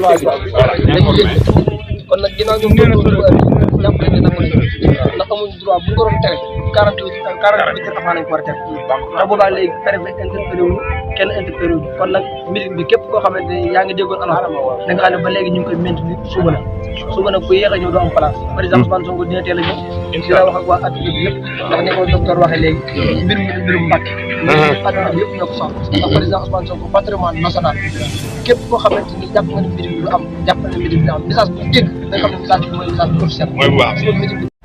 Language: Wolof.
droit bi kon nag ginnaaw ñoom jàpp nañ ne nangu nañ ndax amuñu droit bu ñu ko doon tere 48 heures avant lañ ko war a tere te boobaa léegi préfet interpellé wuñu kenn interpellé wuñu kon nag meeting bi képp koo xamante ni yaa ngi déggoon alors da nga xam ne ba léegi ñu ngi koy maintenir suba nag ku yéex a ñëw doo am place président Ousmane Sonko dina teel a ñëw dina wax ak waa adduna bi yëpp ndax ni ko docteur waxee léegi mbir mi mbirum Mbàkke adduna bi yëpp ñoo ko soxla ndax président Ousmane Sonko patrimoine national képp koo xamante ni jàpp nga ne mbir mi du am jàpp na ne mbir mi du am message bu dégg da nga xam ne message bi mooy message officiel